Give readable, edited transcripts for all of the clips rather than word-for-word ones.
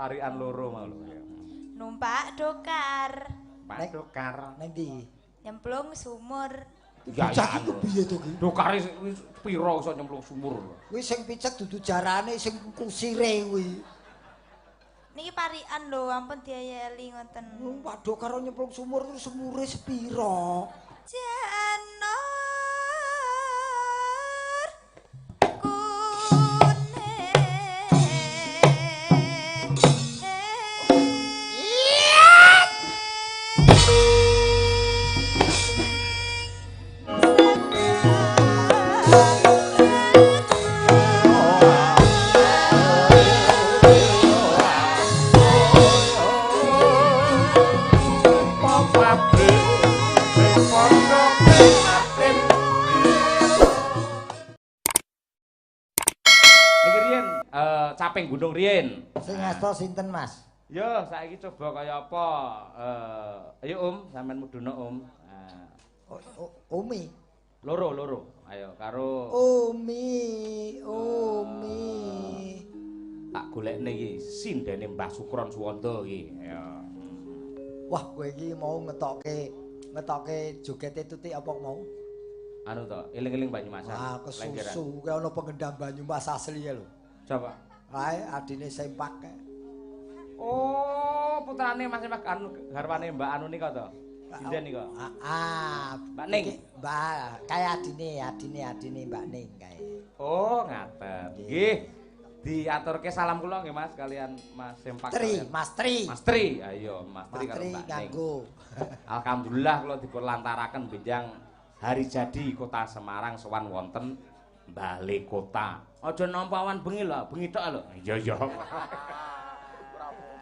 Parikan loro mau lho. Numpak dokar. Pak dokar. Neng ndi? Nyemplung sumur. Ya Bocah iki piye to ki? Dokare wis pira iso nyemplung sumur. Kuwi sing picek dudu jarane sing kusire kuwi. Niki parikan lho, ampun diayeli ngoten. Numpak dokar nyemplung sumur terus semure sepira? Janur kuning. Niki riyen caping gunung riyen. Sing ngasta sinten, Mas? Yo saiki coba kaya apa? Ayo Om, sampean mudhuna Om. Umi. Loro loro. Ayo karo Umi, Umi. Tak golekne iki sindene Mbah Sukron Suwanda iki. Ayo. Wah, kowe iki mau ngetoke jogete Tuti apa mau? Anu to, eling-eling Banyumasan. Ah, kesusu kuwi ana pengendam Banyumas asli ya lho. Coba. Kae adine Sempak kae. Oh, putrane Mas Sempak anu garwane Mbak anu nika to. Sinden nika. Heeh. Mbak Ning. Mbak, kae adine Mbak Ning kae. Oh, ngaten. Nggih. Diaturke salam kula nggih Mas kalian Mas Sempak. Tri, Mas Tri. Mas Tri, ayo Mas Tri karo Mbak Ning. Alhamdulillah kula dipun lantaraken benjang hari jadi Kota Semarang sowan wonten Balai Kota. Aja nampa awan bengi lho, bengi tok lho. Iya iya.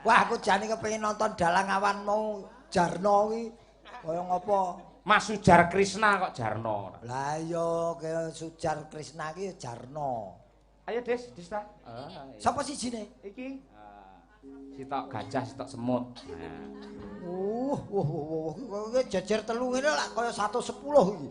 Wah, aku jane kepengin nonton dalang awan mau Jarno kuwi kaya ngopo? Mas Sujar Krisna kok Jarno. Lah iya, kaya Sujar Krisna ki Jarno. Ayo Des, Dista. Sapa sijine? Iki. Sitok gajah, sitok semut. Wah, jejer telu ngene lak kaya 110 iki.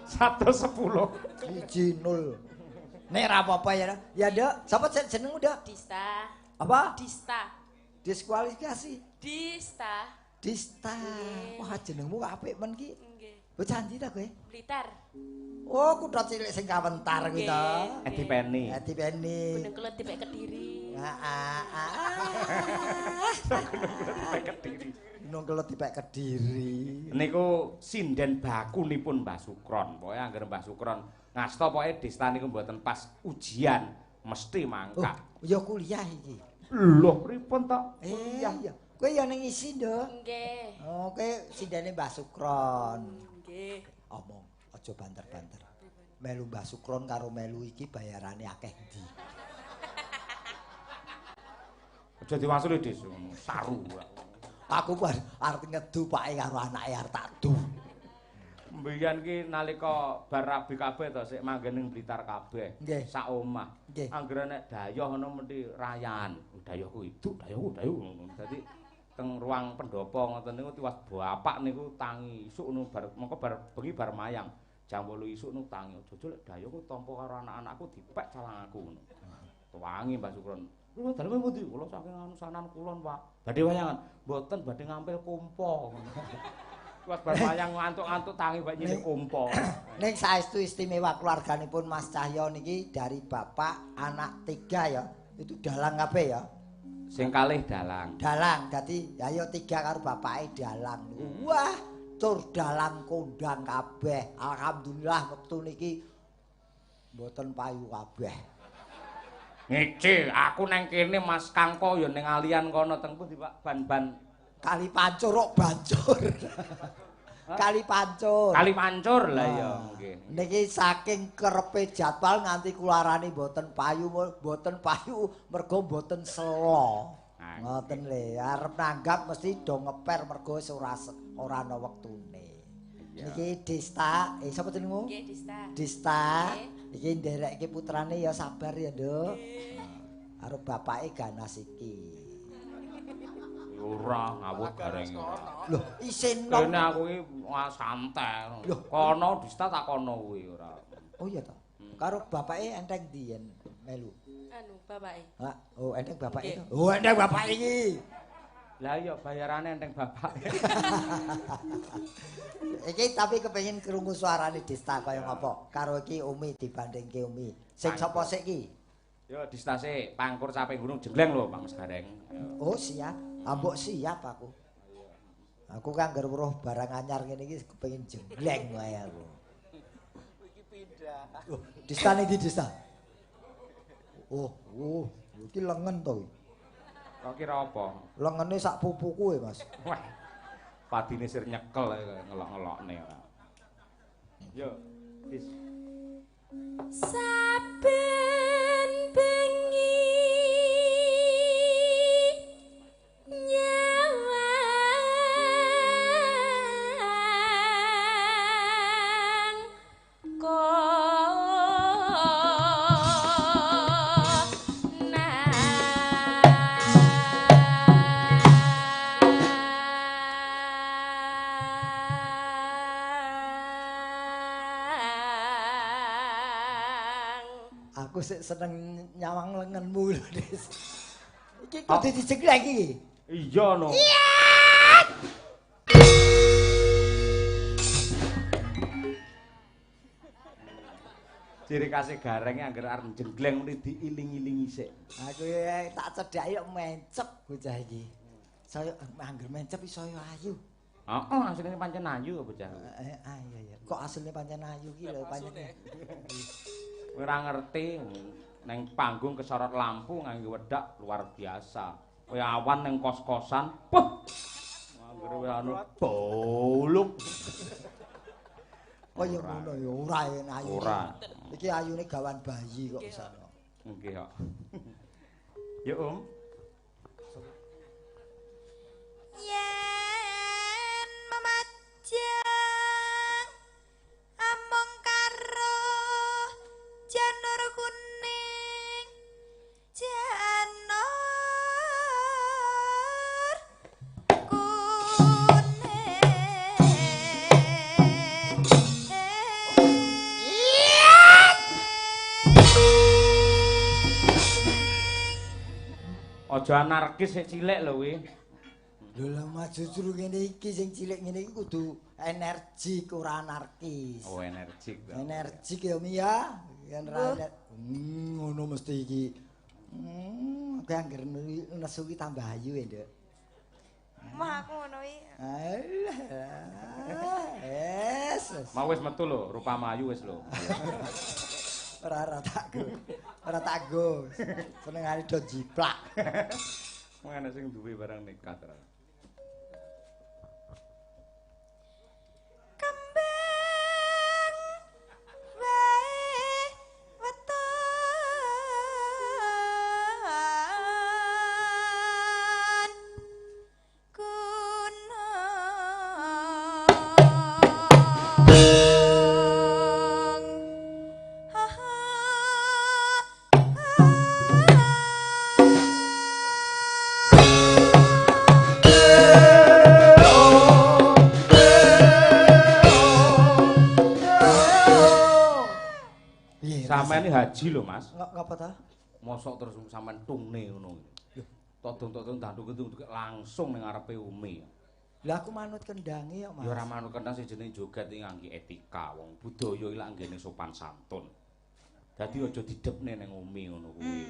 110. 1 0. Nek ra apa-apa ya. Ya, Nduk. Sapa jenengmu, Nduk? Dista. Apa? Dista. Diskualifikasi. Dista. Dista. Wah, jenengmu apik men ki. Nggih. Bocah ndi ta kowe? Blitar. Oh, kutha cilik sing kawentar kuwi to. Edi Peni. Edi Peni. Gunung Kelut dipek Kediri. Heeh. Gunung Kelut dipek Kediri. Gunung Kelut dipek Kediri. Niku sinden bakunipun Mbah Sukron. Pokoke anggere Mbah Sukron ngasta pokoke Desta niku mboten pas ujian mesti mangkat. Oh, ya kuliah iki. Lho, pripun to? Kuliah. Iya. Kowe ya ning isi, Nduk. Nggih. Oh, kowe sindene Mbah Sukron. Nggih. Omong aja banter-banter. Melu Mbah Sukron karo melu iki bayarane akeh ndi? Aja diwangsuli, Des, saru. Aku arep ngedu pake karo anake arep tak du. Mbiyen ki nalika bar rabi kabeh to sik manggen ning Blitar kabeh. Sak omah. Anggere nek dayoh ngono mesti rayan. Dayohku iduk, dayohku dayoh ngono. Dadi teng ruang pendopo ngoten niku tiwas bapak niku tangi isuk ngono bar mengko bar bengi bar mayang. Jam 8 isuk niku tangi. Aja lek dayohku tampa karo anak-anakku dipek calang aku ngono. Tuwangi Mbah Sukron. Kula daleme pundi? Kula saking anu sanan kulon, Pak. Badhe wayangan. Mboten badhe ngampil kumpa. Tiwas bar wayang ngantuk-ngantuk tangi bak nyilih kumpa. Ning saestu istimewa keluarganipun Mas Cahyo niki dari bapak anak 3 ya. Itu dalang kabeh ya. Sing kalih dalang. Dalang, dadi ya 3 karo bapake dalang. Wah, tur dalang kondang kabeh. Alhamdulillah wektu niki mboten payu kabeh. Ngece, aku neng kene Mas Kangko ya ning alian kono teng pundi Pak? Ban-ban Kali Pancur kok bancur. Kali Pancur. Kali Pancur lah ya nggih. Niki saking kerepe jadwal nganti kularani mboten payu, mboten payu mergo mboten selo. Ngoten le, arep nanggap mesti do ngeper mergo wis ora ana wektune. Niki Desta, sapa jenengmu? Nggih, Desta. Desta. Iki nderekke putrane ya sabar ya, Nduk. Karo bapake ganas iki. Ora ngawur gareng. Lho, isin nom. Kene aku iki santai. Kono Desta tak kono kuwi ora. Oh iya to. Karo bapake enteng ndi yen melu? Anu bapake. Ha, oh enteng bapak itu. Oh enteng bapak iki. Lah iya bayarane enteng bapak. Iki tapi kepengin krungu suarane Desta kaya ngapa? Karo iki Umi dibandingke Umi. Sing sapa sik iki? Yo Desta sik, pangkur caping gunung jengleng lho Pak Mas Gareng. Oh siap. Ambok siap aku. Aku kan ngger weruh barang anyar ngene iki kepengin jengleng wae aku. Iki pindah. Oh, Desta ning ndi Desta? Oh, oh, iki lengen to iki. Kok kira apa? Lengene sak pupuku e, Mas. Wah. Padine sir nyekel ngelok-ngelokne ora. Yo, Dis. Saben bengi nyawang Aku sik seneng nyawang lengenmu lho, Des. Iki kudu dijegleng iki. Iya no. Iya. Ciri khase garenge angger arep jengleng mesti diiling-ilingi sik. Aku tak cedhaki kok mencep bocah iki. Saya angger mencep iso ayu. Heeh, asline pancen ayu kok bocah. Iya iya. Kok asline pancen ayu ki lho pancen. Ora ngerti neng panggung kesorot lampu nganggo wedak luar biasa. Kowe awan neng kos-kosan, puh. Anggere anu boluk. Oh ya ngono ya ora yen ayu. Ora. Iki ayune gawan bayi kok sana. Nggih kok. Ya Om. Yen memajang among karo janur kuning janur kuning. Aja anarkis sik cilik lho kuwi. Lho lah Mas justru ngene iki sing cilik ngene iki kudu energik ora anarkis. Oh energik. Energik ya Mi ya. Yen ra ngono mesti iki. Aku angger nesu ki tambah ayu ya, Nduk. Mah aku ngono iki. Alah. Wes. Mau wis metu lho, rupa ayu wis lho. Ora tak go. Ora tak go. Senengane do jiplak. Wong ana sing duwe barang nekat ora. Kembang wae weton gunung. Sampeyan iki haji lho, Mas. Ngapa ta? Mosok terus sampean tungne ngono. Todong-todong danduk langsung ning ngarepe Umi. Lah aku manut kendange kok, Mas. Ya ora manut kendang sing jenenge joget iki ngangge etika, wong budaya iki lak nggene sopan santun. Dadi aja didepne ning Umi ngono kuwi.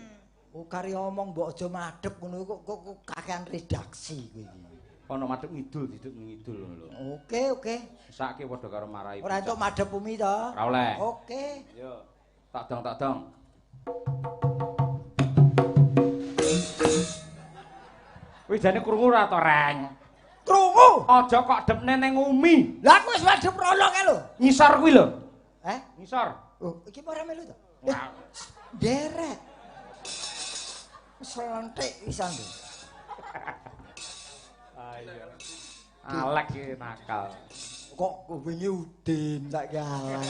Oh kari omong mbok aja madhep ngono kok kakean redaksi kowe iki. Ana madhep ngidul, didep ngidul ngono lho. Oke, oke. Sakake padha karo marahi. Ora entuk madhep Umi to? Ora oleh. Oke. Yo. Tak dong, tak dong. Wis jane krungu ora to, Reng? Krungu. Aja kok depne ning Umi. Lah aku wis madhep rono kae lho. Ngisor kuwi lho. Eh? Ngisor. Oh, iki ora melu to? Derek. Selentik pisan lho. Ayo. Alek iki nakal. Kok wingi Udin saiki Alek.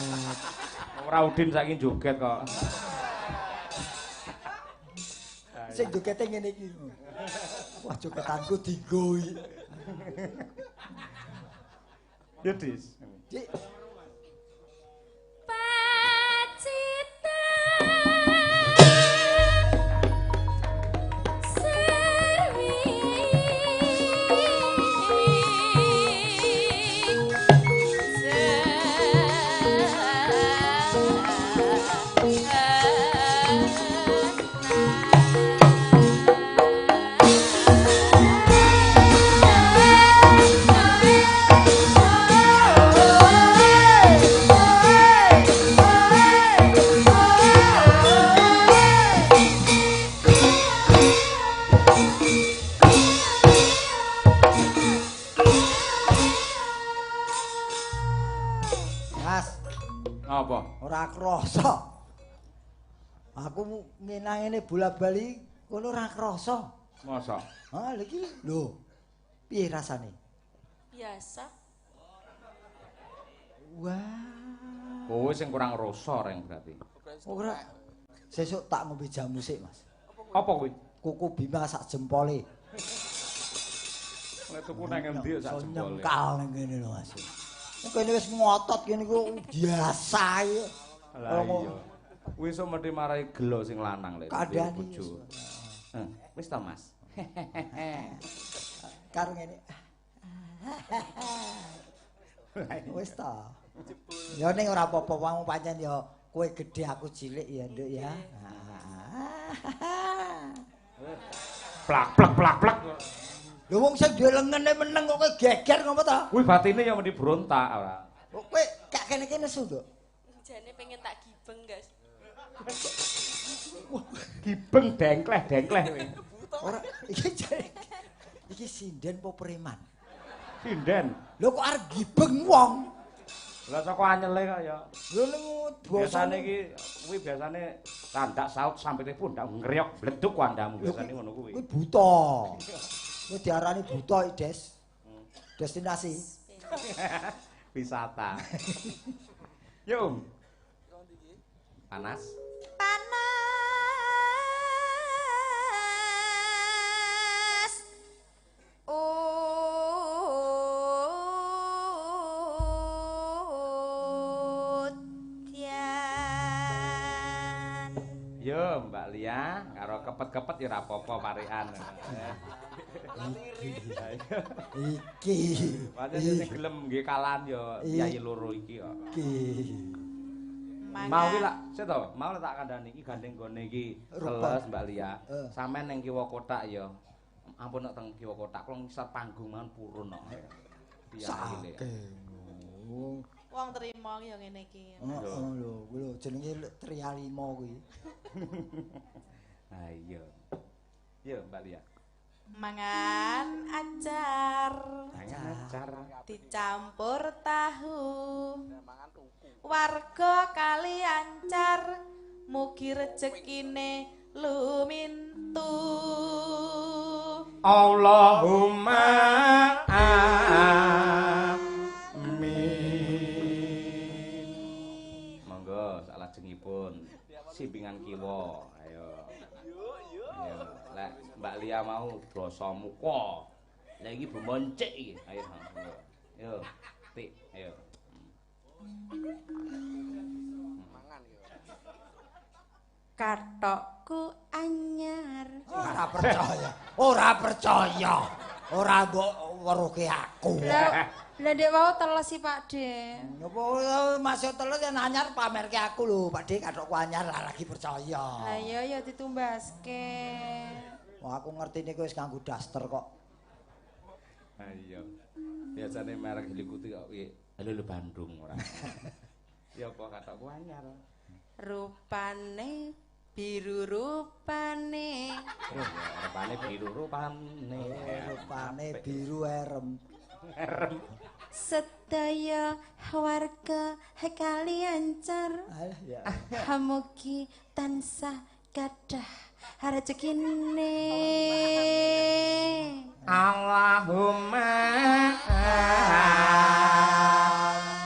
Ora Udin saiki joget kok. Sing jogete ngene iki. Wah jogetanku dienggo iki. Ya, Dis. Dik. Pacitan Ora krasa. Aku ngenangene bola-bali kono ora krasa. Masa? Ha lha iki lho. Piye rasane? Biasa. Wah. Kowe sing kurang rasa reng berarti. Ora. Sesuk tak ngombe jamu sik, Mas. Apa kuwi? Kuku Bima sak jempole. Lek tuku nang endi sak jempole? Nyengkal nang kene lho, Mas. Kene wis ngotot kene ku biasa iki. Lah iya. Kuwi iso mesti marai gelo sing lanang lek bojo. Wis ta, Mas. Karo ngene. Wis ta. Ya ning ora apa-apa wong pancen ya kowe gedhe aku cilik ya, Nduk ya. Plak plak plak plak. Lho wong sing duwe lengene meneng kok kowe geger ngopo ta? Kuwi batine ya mesti brontak ora. Kowe gak kene-kene nesu, Nduk. Jane pengen tak gibeng, guys. Wah, gibeng dengkleh-dengkleh kowe. Ora iki jane iki sinden apa preman? Sinden. Lho kok arep gibeng wong? Lah saka anyele kok ya. Lho ning biasane iki kuwi biasane tandak saut sampite pundak ngriok bleduk kandamu biasane ngono kuwi. Kuwi buta. Kuwi diarani buta iki, Des. Destinasi wisata. Yo. Om. Panas. Panas. Udan. Yo Mbak Lia, karo kepet-kepet ya ora apa-apa parikan. Iki. Pancen sing gelem nggih kalan ya piyayi loro iki kok. Iki. Mau ki lak, sik to, mau lak tak kandhani iki gandeng gone iki teles Mbak Lia. Sampeyan ning kiwa kotak ya. Ampun nek teng kiwa kotak, kula ngisor panggung mawon purun kok. Piyayi. Sakake. Wong trimo ki ya ngene iki. Heeh lho, kuwi lho jenenge Trialima kuwi. Ha iya. Yo Mbak Lia. Mangan acar. Mangan acar dicampur tahu. Warga kali ancar mugi rejekine lumintu. Allahumma amin. Monggo salajengipun simbingan kiwa. Ayo. Ayo, lek Mbak Lia mau drasa muka. Lah iki bumoncik iki. Ayo. Yo, tik, ayo. Mangan yo. Katokku anyar. Ora percaya. Ora percaya. Ora mbok weruhke aku. Lah, ndek wau teles sih Pak De. Napa masih teles yen anyar pamerke aku lho, Pak De kathokku anyar lah lagi percaya. Lah iya ya ditumbaske. Wah aku ngertine kowe wis nganggo daster kok. Ha iya. Biasane merek Helikuti kok kuwi halo lho Bandung ora. Ya apa kathokku anyar. Rupane biru rupane. Rupane biru rupane. Rupane biru erem. Erem. Sedaya warga kali ancar. Ya. Mugi tansah gadah rezekine. Allahumma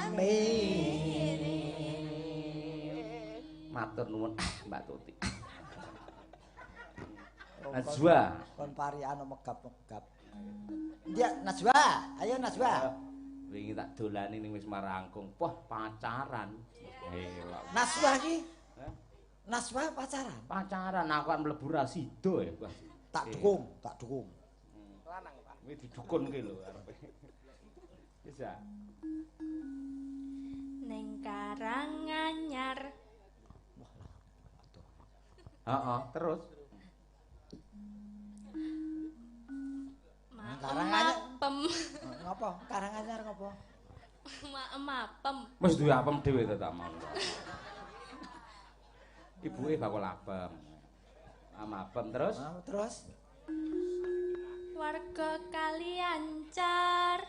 amin. Matur nuwun Mbak Tuti. Najwa kon parikan megap-megap. Dia Najwa, ayo Najwa. Wingi tak dolani ning Wisma Rangkung. Wah, pacaran. Elok. Najwa iki? Najwa pacaran? Pacaran aku kan mlebu ra sida ya, Bos. Tak dukung, tak dukung. Lanang, Pak. Kuwi didukun ki lho arepe. Bisa. Ning Karanganyar. Heeh, terus. Karanganyar. Pem. Ngopo? Karanganyar ngopo? Mapem. Wis duwe apem dhewe to tak mau. Ibuke bakul apem. Mapem terus? Terus warga kali ancar.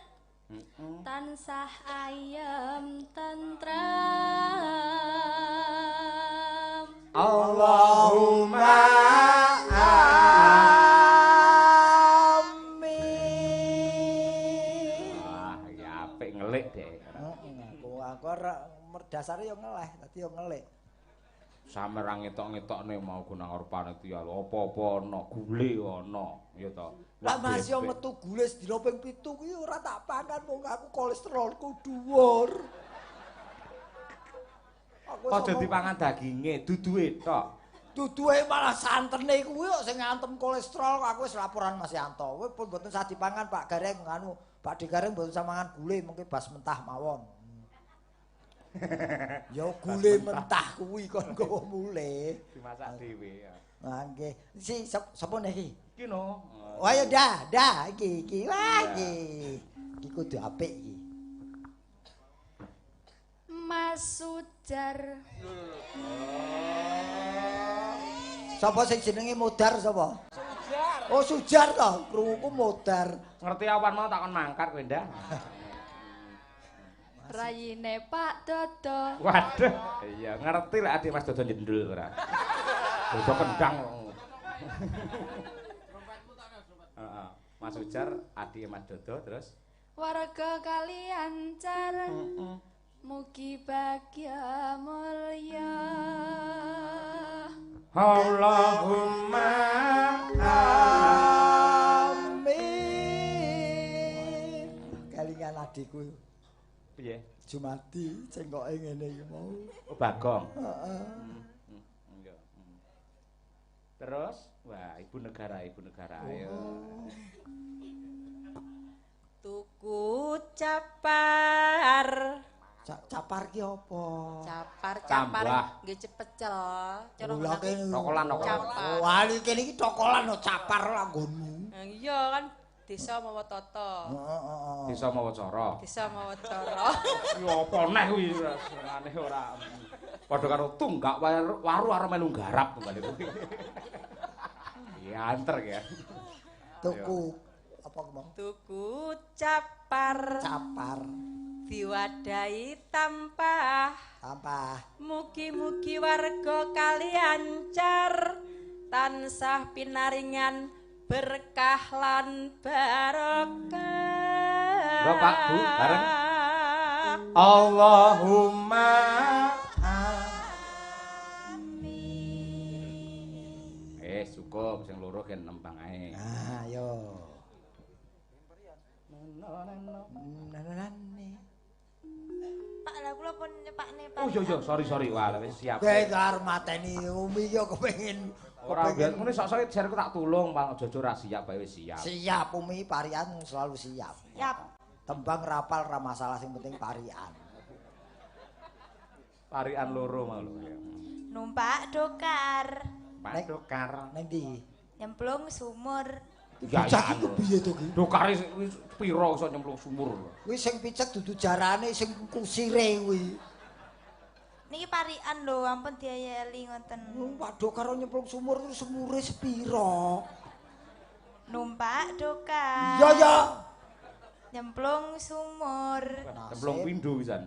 Tansah ayem tentrem. Allahumma amin. Wah, ya apik ngelik dek. Aku dasare yo ngeleh, dadi yo ngelik. Sampe ra ngetok-ngetokne mau go nang panitia lho, apa-apa ana, gule ana, ya to. Lah Mas yo metu gule sedina ping 7 kuwi ora tak pangan wong aku kolesterolku dhuwur. Aku aja dipangan daginge, duduhe tok. Duduhe malah santene kuwi kok sing ngantem kolesterol. Aku wis laporan Mas Yanto. Kowe pun mboten sah dipangan Pak Gareng nganu, Pak De Gareng mboten sah mangan gule mengke bas mentah mawon. Ya gule mentah kuwi kon nggawa mulih. Dimasak dhewe ya. Nah nggih. Si sapa neh iki? Iki no. Oh ayo dah, dah iki iki. Wah iki. Iki kudu apik iki. Mas Sujar. Sapa sing jenenge Modar sapa? Sujar. Oh Sujar to, krunguku Modar. Ngerti awan mau takon mangkat kowe ndah. Rayine Pak Dodo. Waduh, iya ngerti lek adik Mas Dodo nyendul ora. Dodo kendang. Heeh. Mas Ujar adike Mas Dodo terus warga kalian car. Mugi bagya mulya. Allahumma amin. Kelingan adikku. Piye? Jumadi cengkoke ngene iki mau. Oh, Bagong. Heeh. Terus, wah, ibu negara ayo. Tuku capar. Capar ki apa? Capar nggih pecel. Cara tokolan. Wah, kene iki tokolan no capar lah nggonmu. Iya kan desa mawa tata. Heeh. Desa mawa cara. Desa mawa cara. Ya apa neh kuwi senengane ora. Padha karo tunggak waru arep melu garap tunggale kuwi. Ya anter ya. Tuku apa mau? Tuku capar. Capar. Diwadahi tampah. Tampah. Mugi-mugi warga kalian car tansah pinaringan berkah lan barokah. Lho Pak Bu, bareng. Allahumma amin. Cukup sing loro gen nembang ae. Ah, ayo. Pak, lah kula pun nyepakne Pak. Oh iya sorry. Wah, wis siap. Kowe arep mateni Umi yo kepengin ora biar ngene sok-sok jarku tak tulung, Pak. Aja-aja ora siap bae wis siap. Siap Umi, parian selalu siap. Siap. Tembang rapal ra masalah sing penting parian. Parian loro mau lho. Numpak dokar. Numpak dokar. Ning ndi? Nyemplung sumur. Ya bocah iki piye to ki? Dokare pira iso nyemplung sumur. Kuwi sing picek dudu jarane sing kusire kuwi. Niki parian lho, ampun diayeli ngoten. Numpak dokar nyemplung sumur terus sumure sepira? Numpak dokar. Iya ya. Nyemplung sumur. Nyemplung pindho pisan.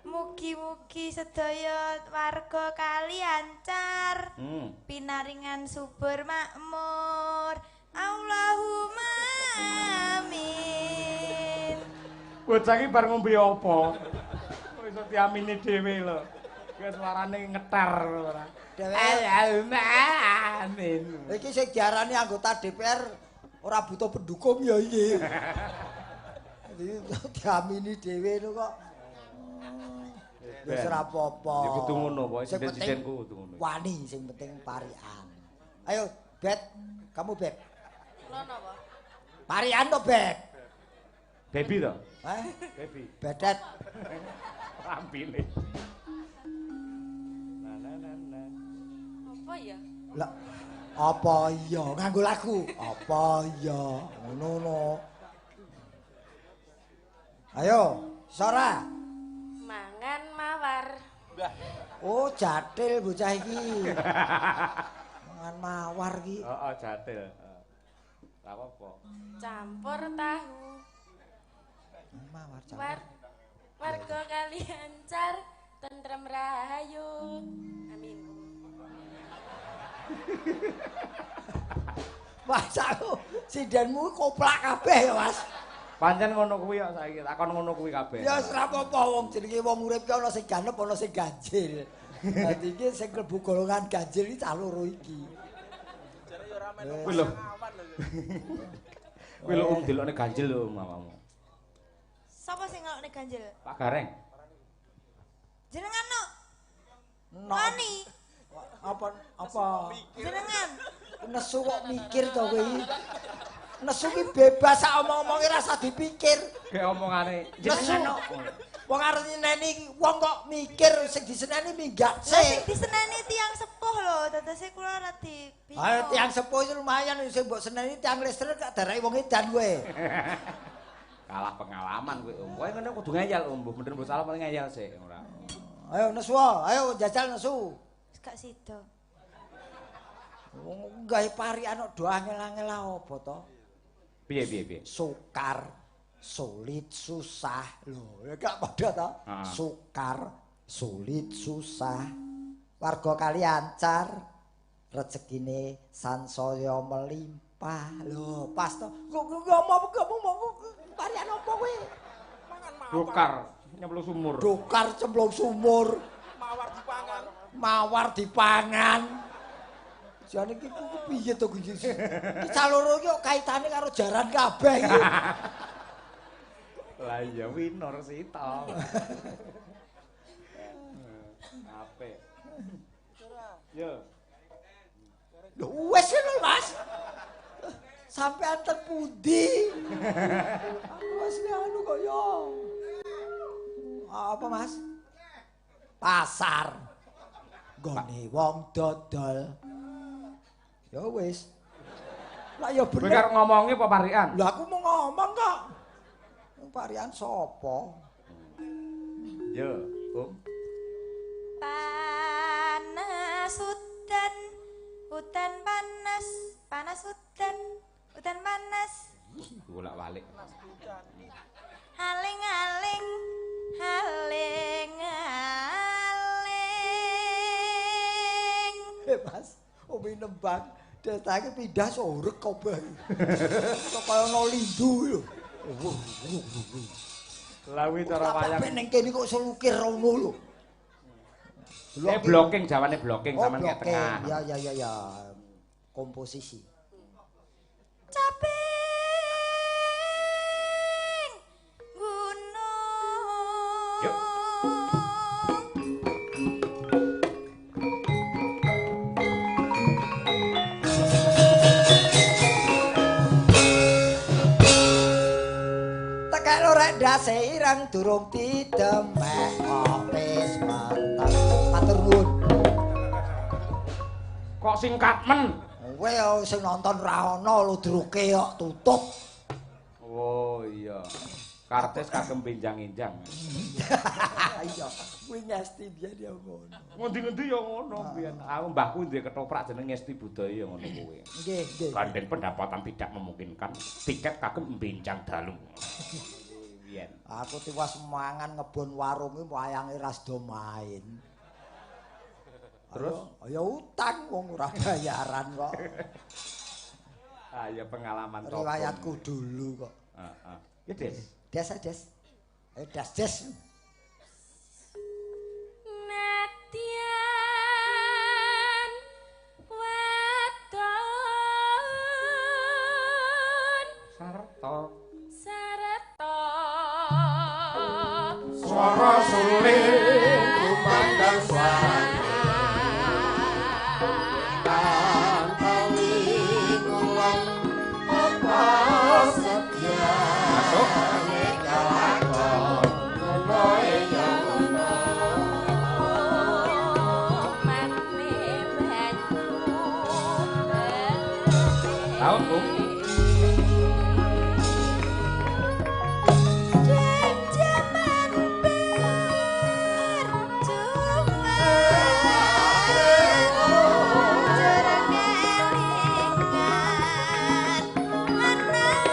Mugi-mugi sedaya warga kalian car. Pinaringan subur makmur. Allahumma amin. Bocah iki bar ngombe apa? Kok iso diamini dhewe lho. Ki suarane ngetar ora. Allahumma amin. Iki sing diarani anggota DPR ora butuh pendukung ya iki. Diamini dhewe lho kok. Wis ora apa-apa. Ya kudu ngono pokoke sinden-sindenku kudu ngono. Wani sing penting parian. Ayo, Bet, kamu Beb. Kula napa? Parian to, Beb. Baby to? Hah? Baby. Bedet. Rambine. Na na na na. Apa ya? Lah apa ya nganggo lagu? Apa ya? Ngono no. Ayo, Sora. Mangan mawar. Oh, jatil bocah iki. Mangan mawar iki. Heeh, jatil. Lah apa? Campur tahu. Mawar cawar. Warga Kaliancar tentrem rahayu. Amin. Mas aku sindenmu koplak kabeh ya, Mas. Pancen ngono kuwi kok saiki, takon ngono kuwi kabeh. Ya wis ora apa-apa wong jenenge wong urip ki ana sing ganep ana sing ganjil. Dadi iki sing klebu golongan ganjil iki cah loro iki. Jare ya ora melu Kuwi lho. awan lho. Kuwi lho Om delokne ganjil lho mamamu. Sapa sing ngelokne ganjil? Pak Gareng. Jenengan no. No. Wani. Apa apa Jenengan. Nesu kok mikir to kowe iki. Nesu ki bebas sak omong-omonge rasa dipikir. Kayak omongane Nesu. jenengan no. Wong arep nyeneni wong kok mikir sing diseneni minggat Lah sing sik. diseneni tiyang sepuh lho, dadase kula radi bingung. Ayo tiang sepuh itu lumayan sing mbok seneni tiang listrik gak darake wong edan kowe. Kalah pengalaman kowe Om. Kowe ngene kudu ngeyel Om, mbok bener mbok salah paling ngeyel sik ora. Ayo nesu, ayo jajal nesu. Wis gak sida. Wong gawe parikan kok do angel-angel apa to? Piye piye piye? Sukar, sulit, susah. Lho, ya gak padha to? Sukar, sulit, susah. Warga Kaliancar rezekine sansaya melimpah. Lho, pas to. Kok ngomong ngomong parikan apa kowe? Mangan mawar. Dokar nyemplung sumur. Dokar cemplung sumur, Mawar dipangan. Mawar dipangan. Jane iki ku piye to kuwi? Iki cah loro iki kok kaitane karo jaran kabeh iki. Lah iya Winor Sita. Apik. Yo. Lho wis lho Mas. Sampean ten pundi? Aku wis anu kok yo. Apa Mas? Pasar. Nggone wong dodol. Ya wis. Lah ya Kowe bener. karep ngomongi apa parikan? Lah aku mau ngomong kok. Wong parikan sapa? Yo, Om. Panas udan, udan panas, panas udan, udan panas. Bolak-balik. Aling-aling, aling-aling. Mas, Umi nembang, desa iki pindah sorek kabeh. Kok kaya ana lindu lho. Lah kuwi cara wayang. Apa ning kene kok iso lukir rono lho. Blocking jawane blocking Oh, sampean ke blocking. tengah. Ya ya ya ya. Komposisi. Caping gunung. Yuk. Tekek lorek ndase ireng durung didemek kok wis meteng. Matur nuwun. Kok singkat men? Kowe sing nonton ra ono ludruke kok tutup. Oh iya. Kartis kagem pinjang-injang. Iya, kuwi ngesti biyen ya ngono. Ngendi-ngendi ya ngono biyen. Aku mbahku duwe ketoprak jeneng Ngesti Budaya ngono kuwi. Nggih, nggih. Gandeng pendapatan tidak memungkinkan, tiket kagem benjang dalu. Biyen. Aku tiwas mangan ngebon warung iki wayange rasdo main. Terus? Ya utang wong ora bayaran kok. Ah ya pengalaman topong. Riwayatku dulu kok. Heeh. Ya Des. Des des. Ayo das des. Nadyan wadon Sarta. sarta Swara suling kumandang suarane tantawi kulon apa setya Masuk. Kalakon ngono ya ngono mane banyu Tahu, Bu? Jaman perjuangan jarang kelingan anak lanang.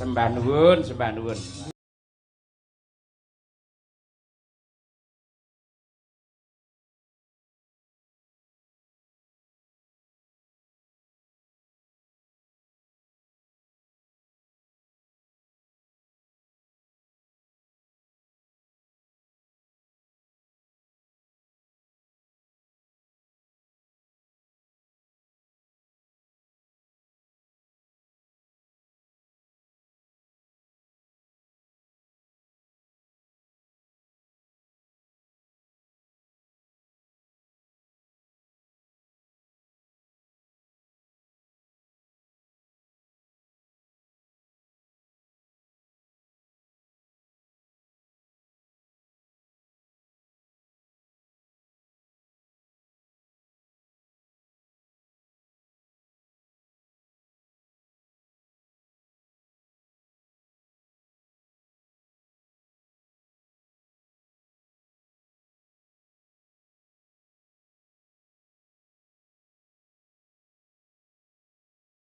Sembah nuwun, sembah nuwun.